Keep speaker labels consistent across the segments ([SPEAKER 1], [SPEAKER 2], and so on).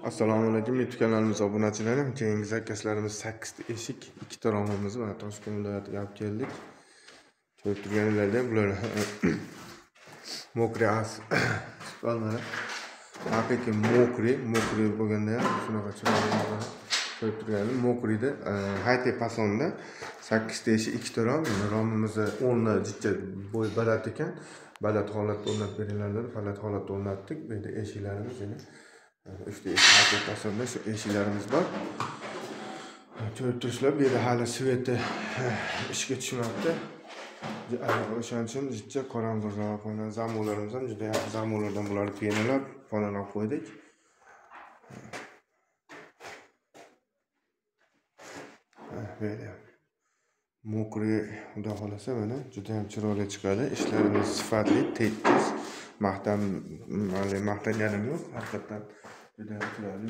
[SPEAKER 1] Assalomu alaykum YouTube kanalimiz obunachilari. Keyingi zakazlarimiz 8 ta eshik, 2 ta romimiz mana Toshkent viloyatiga olib keldik. Ko'rib turganinglardek bular mokri asfalt mana. Haqiqiy mokri, mokri bo'lganda ham shunaqa chiroyli mana. Ko'rib turganingiz mokrida, high-tech fasonda 8 ta eshik, 2 ta rom. Romimizni o'rni jicha bo'y baland ekan. Baland holatda o'rnatib beringlar dedi. Baland holatda o'rnatdik. Bu yerda eshiklarimiz yana 3 ta eshik high-tech fasonda shu eshiklarimiz bor. Ko'rib turishlar, bu yerda hali sveti ishga tushmabdi. O'shaning uchun jicha qorong'iroq. Mana zamolarimiz ham juda yaxshi zamolardan bularni penalab, fonalab qo'ydik. Bu yerda mokri, xudo xolasa mana juda ham chiroyli chiqadi. Ishlarimiz sifatli, tekis, maqtanganim yo'q, haqiqatan juda ham chiroyli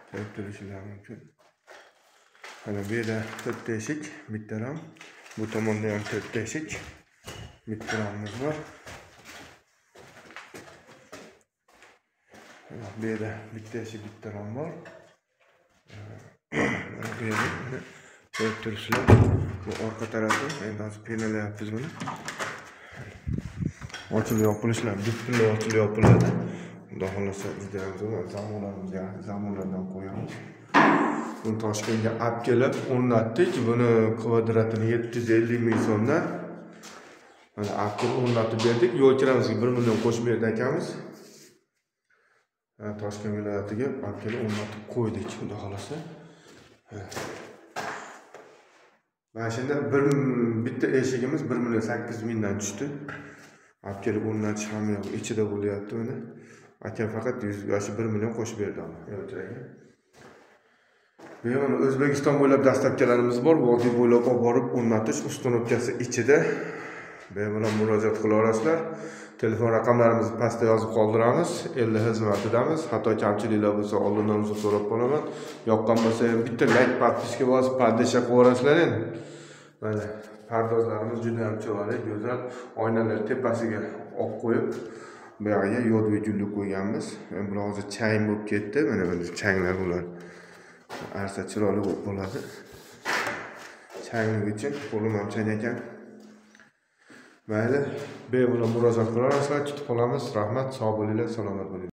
[SPEAKER 1] ko'rib turishinglar mumkin. Mana bu yerda 4 ta eshik, bitta rom. Bu tomonda ham 4 ta eshik, bitta romimiz bor. Mana bu yerda bitta eshik, bitta rom bor. Mana bu yerda mana ko'rib turibsizlar, bu orqa tarafi. Endi hozir penalayapmiz buni. Ochilib yopilishlar butunlay ochilib yopiladi. Xudo xolasa juda ham zo'r zamonlarimiz, yaxshi zamonlardan qo'yamiz. Buni Toshkentga olib kelib o'rnatdik. Buni kvadratini 750 ming so'mdan mana olib kelib o'rnatib berdik. Yo'l kiramizga 1 million qo'shib berdi akamiz. Toshkent viloyatiga olib kelib o'rnatib qo'ydik, xudo xolasa. Mana shunda bitta eshigimiz 1 million 800 mingdan tushdi. Olib kelib o'rnatish ham yo'q, ichida bo'lyapti buni. Aka faqat 1 million qo'shib berdi yo'l kiraga. Mana O'zbekiston bo'ylab dastlabkilarimiz bor, vodiy bo'ylab olib borib o'rnatish ustanovkasi ichida. Bemalol murojaat qila olasizlar. Telefon raqamlarimizni pastda yozib qoldiramiz. Elli xizmatidamiz. Xato kamchiliklar bo'lsa oldindan uzr so'rab qolaman. Yoqqan bo'lsa ham bitta like, podpiska bosib, podpisa qilib yuborasizlar endi. Mana pardozlarimiz juda ham chiroyli, go'zal. Oynalar tepasiga olib qo'yib, bu yog'iga yod va gullik qo'yganmiz. Endi bular hozir chang bo'lib ketdi. Mana bu changlar bular. Arsa chiroyli bo'lib bo'ladi. Changlik uchun qo'lim ham chang ekan. Mayli, bemalol murojaat qilaverasizlar, kutib qolamiz. Rahmat, sog' bo'linglar, salomat bo'linglar.